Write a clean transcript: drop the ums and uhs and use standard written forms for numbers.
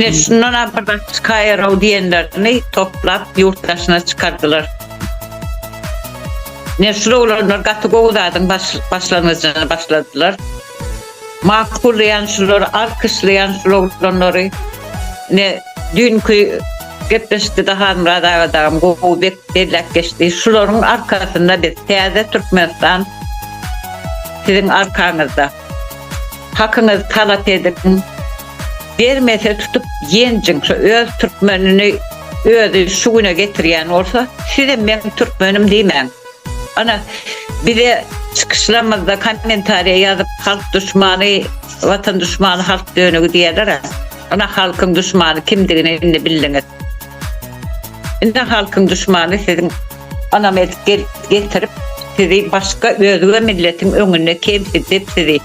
Ine şundanam bir zat çykaýarow diýenlerini toplap ýurt daşyna çykardylar. Ine şul oglanlar gaty gowy zadyň başlangyjyny başladylar. Makullaýan şulary, alkyşlaýan şul oglanlary. Ine düýnki gepleşikde-de Halmyrat aga dagam gowy bek belläp geçdi. Şularyň arkasynda biz täze Türkmenistan siziň arkaňyzda. Hakyňyzy talap ediň. Bermese tutup ýenjiň şu öz türkmenini özi şu güne getirýän bolsa sizem meň türkmenim diýmäň. Ana bize çykyşlarymyzda kommentariýa ýazyp halk duşmany watan duşmany halk dönügi diýerler-ä. Ana halkyň duşmany kimdigini indi bildiňiz. Indi halkyň duşmany siziň Anam edip gelip getirip sizi başga özge milletiň öňünde kemsidip sizi.